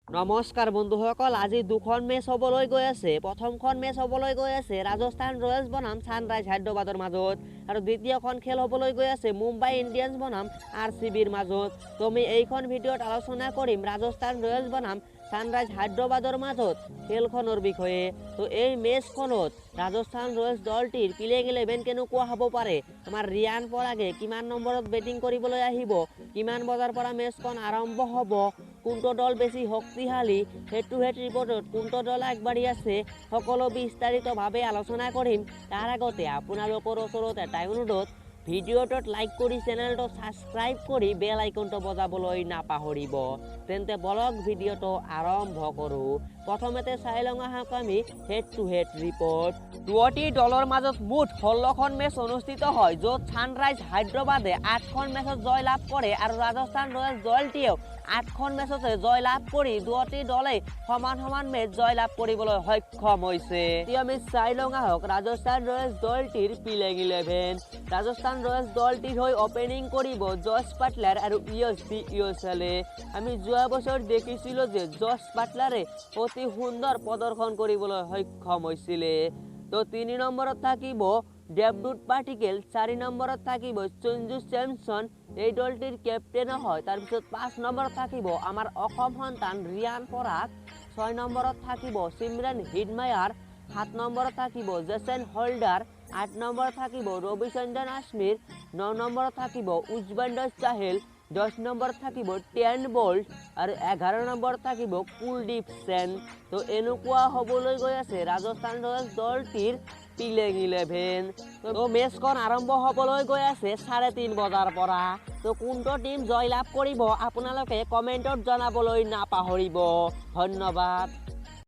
নমস্কাৰ বন্ধুসকল, আজি দুখন মেচ হ'বলৈ গৈ আছে। প্ৰথমখন মেচ হ'বলৈ গৈ আছে ৰাজস্থান ৰয়েলছ বনাম ছানৰাইজ হায়দৰাবাদৰ মাজত আৰু দ্বিতীয়খন খেল হ'বলৈ গৈ আছে মুম্বাই ইণ্ডিয়ানছ বনাম আৰ চি বিৰ মাজত। তো আমি এইখন ভিডিঅ'ত আলোচনা কৰিম ৰাজস্থান ৰয়েলছ বনাম ছানৰাইজ হায়দৰাবাদৰ মাজত খেলখনৰ বিষয়ে। তো এই মেচখনত ৰাজস্থান ৰয়েলছ দলটিৰ প্লেইং ইলেভেন কেনেকুৱা হ'ব পাৰে, আমাৰ ৰিয়ান পৰাগে কিমান নম্বৰত বেটিং কৰিবলৈ আহিব, কিমান বজাৰ পৰা মেচখন আৰম্ভ হ'ব, কোনটো দল বেছি শক্তিশালী, হেড টু হেড ৰিপৰ্টত কোনটো দল আগবাঢ়ি আছে, সকলো বিস্তাৰিতভাৱে আলোচনা কৰিম। তাৰ আগতে আপোনালোকৰ ওচৰত এটাই অনুৰোধ, ভিডিঅ'টোত লাইক কৰি চেনেলটো ছাবস্ক্ৰাইব কৰি বেল আইকনটো বজাবলৈ নাপাহৰিব। তেন্তে বলক ভিডিঅ'টো আৰম্ভ কৰোঁ। প্ৰথমতে চাই লওঁ আহক আমি হেড টু হেড ৰিপৰ্ট। দুয়োটি দলৰ মাজত মুঠ 16খন মেচ অনুষ্ঠিত হয়, য'ত ছানৰাইজ হায়দৰাবাদে 8খন মেচত জয়লাভ কৰে আৰু ৰাজস্থান ৰয়েলছ দলটিয়েও 8খন মেচতে জয়লাভ কৰি দুয়োটি দলেই সমান সমান মেচ জয়লাভ কৰিবলৈ সক্ষম হৈছে। এতিয়া আমি চাই লওঁ আহক ৰাজস্থান ৰয়েলছ দলটিৰ প্লেইং ইলেভেন। ৰাজস্থান ৰয়েলছ দলটিৰ হৈ অপেনিং কৰিব জছ বাটলাৰ আৰু য়ছ ডি ইয়ছালে। আমি যোৱা বছৰ দেখিছিলোঁ যে জছ বাটলাৰে অতি সুন্দৰ প্ৰদৰ্শন কৰিবলৈ সক্ষম হৈছিলে। তো 3 নম্বৰত থাকিব দেৱদূত পাটিকেল, 4 নম্বৰত থাকিব সঞ্জু চেমছন, এই দলটিৰ কেপ্টেইনো হয়। তাৰপিছত 5 নম্বৰত থাকিব আমাৰ অসম সন্তান ৰিয়ান পৰাগ, 6 নম্বৰত থাকিব চিমৰান হিডমায়াৰ, 7 নম্বৰত থাকিব জেচন হোল্ডাৰ, 8 নম্বৰত থাকিব ৰবিচন্দ্ৰন আশ্বিন, 9 নম্বৰত থাকিব উজবেন্দ্ৰ চাহেল, 10 নম্বৰত থাকিব টেন বল্ট আৰু 11 নম্বৰত থাকিব কুলদীপ সেন। তো এনেকুৱা হ'বলৈ গৈ আছে ৰাজস্থান ৰয়েলছ দলটিৰ প্লেইং ইলেভেন। তো মেচখন আৰম্ভ হ'বলৈ গৈ আছে 3:30 বজাৰ পৰা। তো কোনটো টীম জয়লাভ কৰিব আপোনালোকে কমেণ্টত জনাবলৈ নাপাহৰিব। ধন্যবাদ।